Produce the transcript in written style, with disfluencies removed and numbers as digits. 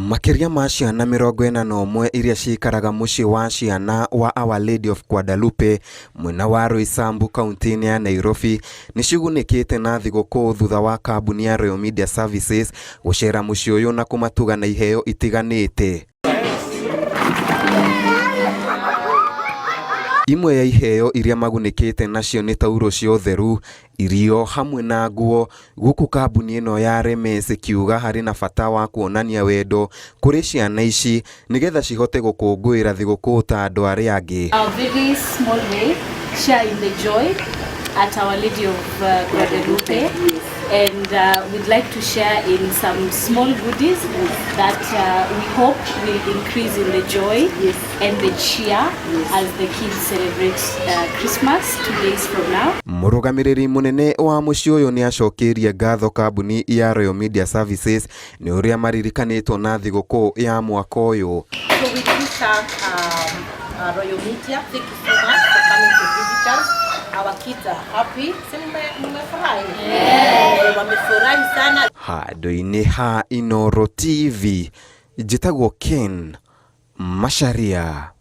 Makĩria ma ciana 41 iria cikaraga mũciĩ wa ciana wa Our Lady of Guadalupe mwena wa Roysambu kaunti-inĩ ya Nairobi nĩ cigunĩkĩte na thigũkũ thutha wa kambuni ya Royal Media Services gũcera mũciĩ ũyũ na kũmatuga na iheo itiganĩte. Imwe ya iheo iria magunĩkĩte nacio nĩ taurũ cia ũtheru, irio hamwe na nguo, gũkũ kambuni ĩno ya Remes ĩkiuga harĩ na bata wa kuonania wendo kũrĩ ciana ici nĩgetha cihote gũkũngũĩra thigũkũ ta andũ arĩa angĩ. Our very small way, share in the joy at Our Lady of Guadalupe. And we'd like to share in some small goodies that we hope will increase in the joy and the cheer as the kids celebrate Christmas 2 days from now. Mũrũgamĩrĩri mũnene wa mũciĩ ũyũ nĩ acokeirie ngatho kambuni ya Royal Media Services nĩ ũrĩa maririkanĩtwo na thigũkũ ya mwaka ũyũ. So we do thank Royal Media. Thank you so much for coming to visit us. Our kids are happy. Si mmefurahi? Yeah. Wamefurahi sana. Handũ-inĩ ha Inooro TV, njĩtagwo Ken Macharia.